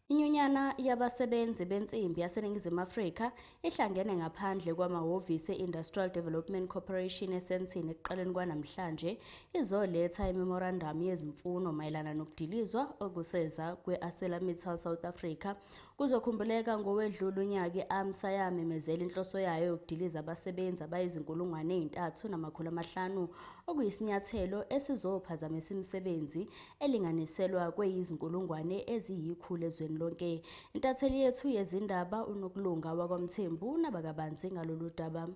Inyunyana yabasebenzi bensimbi yaseNingizimu Afrika ihlangene ngaphandle kwamahhovisi e-Industrial Development Corporation eSandton ekuqaleni kwanamhlanje izoletha imemorandamu yezimfuno mayelana nokudilizwa okuseza kwe-ArcelorMittal South Africa. Kuzokhumbuleka ngowedlule unyaka i-AMSA yamemezela inhloso yayo yokudiliza abasebenzi abayizinkulungwane ezintathu namakhulu amahlanu, okuyisinyathelo esizophazamisa imisebenzi elinganiselwa kweyizinkulungwane eziyikhulu ezweni lonke. Intatheli yethu yezindaba uNokulunga wakwaMthembu unaba kabanzi ngalolu daba.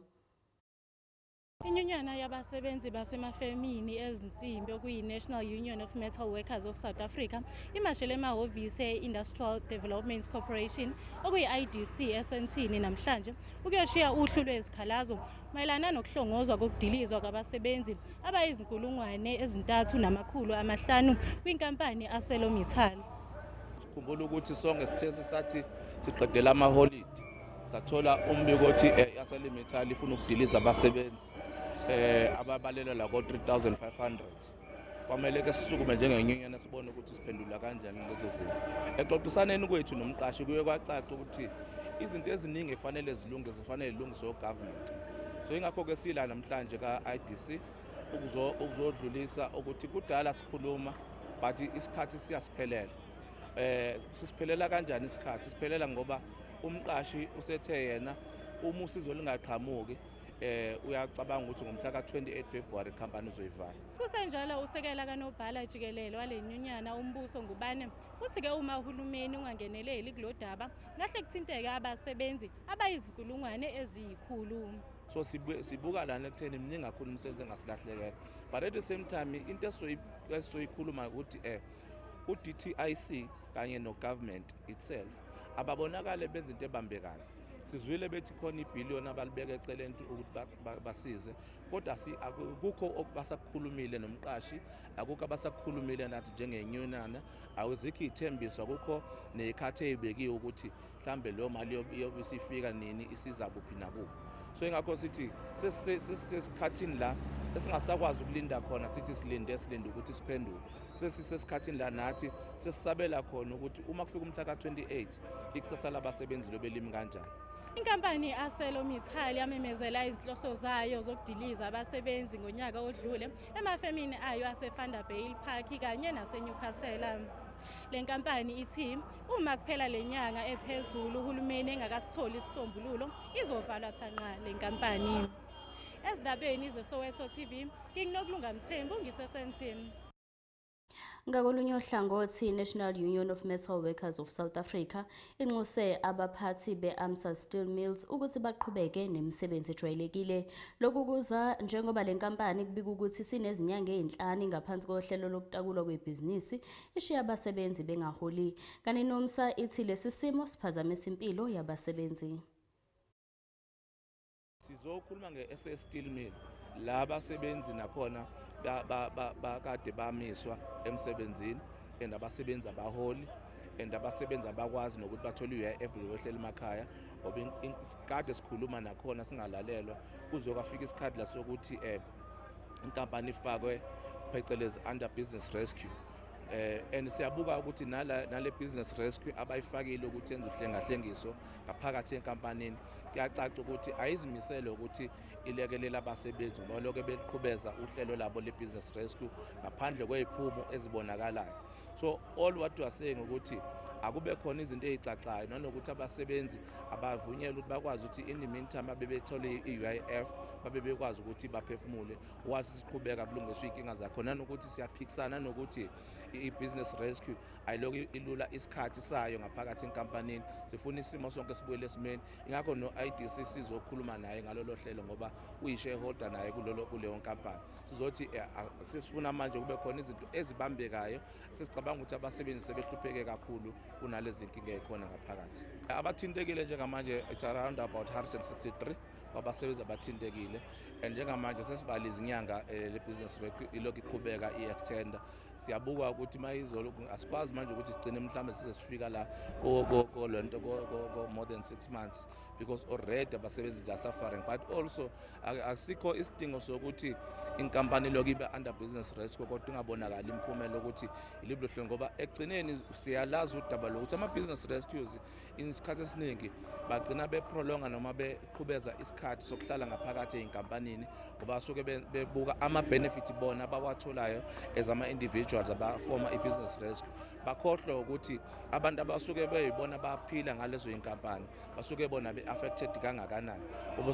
Inyunyana yabasebenzi basemafemini ezinsimbi, okuyi-National Union of Metal Workers of South Africa, imashele emahhovisi e-Industrial Development Corporation, okuyi-IDC, eSandton namhlanje ukuyoshiya uhlu lwezikhalazo mayelana nokuhlongozwa kokudilizwa kwabasebenzi abayizinkulungwane ezintathu namakhulu amahlanu kwinkampani ArcelorMittal. Khumbula ukuthi sonke sithe sisathi siqedela amaholidi, sathola umbiko othi i-ArcelorMittal ifuna ukudiliza abasebenzi ababalelwa la ko-3500. Kwamele ke sisukume njengenyunyana, sibone ukuthi siphendula kanjani lezo zinto. Exoxisaneni kwethu nomqashi, kuye kwacaca ukuthi izinto eziningi kufanele zilunge, zifanele zilungiswe ugovernment. So ingakho-ke sila namhlanje ka-IDC ukuzodlulisa ukuthi kudala sikhuluma, but isikhathi siyasiphelela. Sisiphelela kanjani isikhathi? Siphelela ngoba umqashi usethe yena uma usizo lingaqhamuki, uyacabanga ukuthi ngomhla ka-28 February company uzoyivala. Kusenjalo, usekela kanobhala jikelele wale nyunyana, uMbuso Ngubane, uthi-ke uma uhulumeni ungangeneleli kulo daba, ngahle kuthinteke abasebenzi abayizinkulungwane eziyikhulu. So sibuka lana ekutheni miningi kakhulu imisebenzi engasilahlekela, but at the same time into esizoyikhuluma ukuthi u-DTIC kanye no-government itself ababonakale benza into ebambekayo. Sizwile bethi khona ibhiliyoni abalibeka eceleni ukuthi basize, kodwa akukho okubasakukhulumile nomqashi, akukho abasakukhulumile nathi njengenyunyana, awuzikho iy'thembiso, akukho ney'khathi ey'bekiwe ukuthi mhlambe leyo mali iyobe isifika nini, isiza kuphi nakuphi. So ingakho sithi sesisesikhathini la esingasakwazi ukulinda khona, sithi silinde, silinde ukuthi siphendule. Sesisesikhathini la nathi sesisabela khona ukuthi uma kufika umhla ka-28, ikusasa labasebenzi lobe limi kanjani. Inkampani i-ArcelorMittal yamemezela izinhloso zayo zokudiliza abasebenzi ngonyaka odlule emafemini ayo ase-Vanderbijlpark kanye nase-Newcastle. Le nkampani ithi uma kuphela le nyanga ephezulu uhulumeni engakasitholi isisombululo, izovalwa thanqa le nkampani. Ezindabeni zeSoweto TV, nginguNokulunga Mthembu, ngiseSandton. Ngakolunye uhlangothi, i-National Union of Metal Workers of South Africa inxuse abaphathi be-AMSA Steel Mills ukuthi baqhubeke nemisebenzi ejwayelekile. Lokhu kuza njengoba le nkampani kubika ukuthi sinezinyanga ey'nhlanu ngaphansi kohlelo lokutakulwa kwebhizinisi, ishiya abasebenzi bengaholi. Kanti NUMSA ithi lesi simo siphazamisa impilo yabasebenzi. Sizokhuluma nge-SA Steel Mill la abasebenzi nakhona bakade bamiswa emsebenzini, and abasebenzi abaholi, and abasebenzi abakwazi nokuthi bathole i-UIF behleli emakhaya, ngoba kade sikhuluma nakhona singalalelwa, kuze kwafika isikhathi la sokuthi inkampani ifakwe phecelezi under business rescue. And siyabuka ukuthi nala nale business rescue abayifakile ukuthi yenze uhlengahlengiso ngaphakathi enkampanini, kuyacaca ukuthi ayizimisele ukuthi ilekelele abasebenzi, ngoba lokho beqhubeza uhlelo labo le-business rescue ngaphandle kwey'phumo ezibonakalayo. So all what we are saying ukuthi akube khona izinto ey'cacayo, nanokuthi abasebenzi abavunyelwe ukuthi bakwazi ukuthi in the meantime babe bethole i-UIF, babe bekwazi ukuthi baphefumule wathi siqhubeka kulungiswa iy'nkinga zakho. Nanokuthi siyaphikisana nokuthi i-business rescue ayilokhu ilula isikhathi sayo ngaphakathi enkampanini. Sifuna isimo sonke sibuyele esimeni. Ingakho no-IDC sizokhuluma naye ngalolo hlelo, ngoba uyi-shareholder naye kulolo kuleyo nkampani. Sizothi sesifuna manje kube khona izinto ezibambekayo. Sesicabanga ukuthi abasebenzi sebehlupheke kakhulu kunalezi nkinga ey'khona ngaphakathi. Abathintekile njengamanje, it's around about 163 wabasebenzi abathintekile. And njengamanje sesibala izinyanga le business rescue ilokhu iqhubeka i-extenda. Siyabuka ukuthi mayizolo asikwazi manje ukuthi sigcine mhlawumbe size sifika la ko lento ko more than 6 months, because already abasebenzi they are suffering. But also asikho isidingo sokuthi inkampani lokhu ibe under business rescue kodwa ingabonakali imiphumela ukuthi iliphi lohlobo, ngoba ekugcineni siyalazi udaba lokuthi ama-business rescues isikhathi esiningi bagcina beprolonga noma beqhubeza isikhathi sokuhlala ngaphakathi ey'nkampanini, ngoba basuke bebuka ama-benefit bona abawatholayo as ama-individuals abafoma i-business rescue, bakhohlwe ukuthi abantu abasuke beyibona baphila ngalezo y'nkampani basuke bona be-affected kangakanani. Ngoba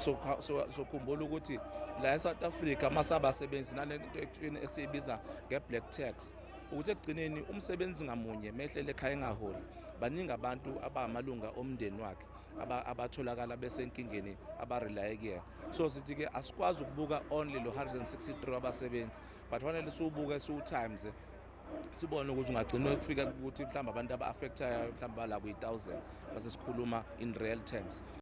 sokhumbula ukuthi la e-South Africa masabasebenzi nalento ekuthiweni esiyibiza nge-black tax, ukuthi ekugcineni umsebenzi ngamunye mehlele ekhaya engaholi, baningi abantu abamalunga omndeni wakhe abatholakala besenkingeni abarelaye kuyena. So sithi-ke asikwazi ukubuka only lo 163 wabasebenzi, but fanele siwubuke siwu-times, sibone ukuthi ungagcina kufika ukuthi mhlawumbe abantu aba-affectayo mhlawumbe bala kwi-1000, base sikhuluma in real terms.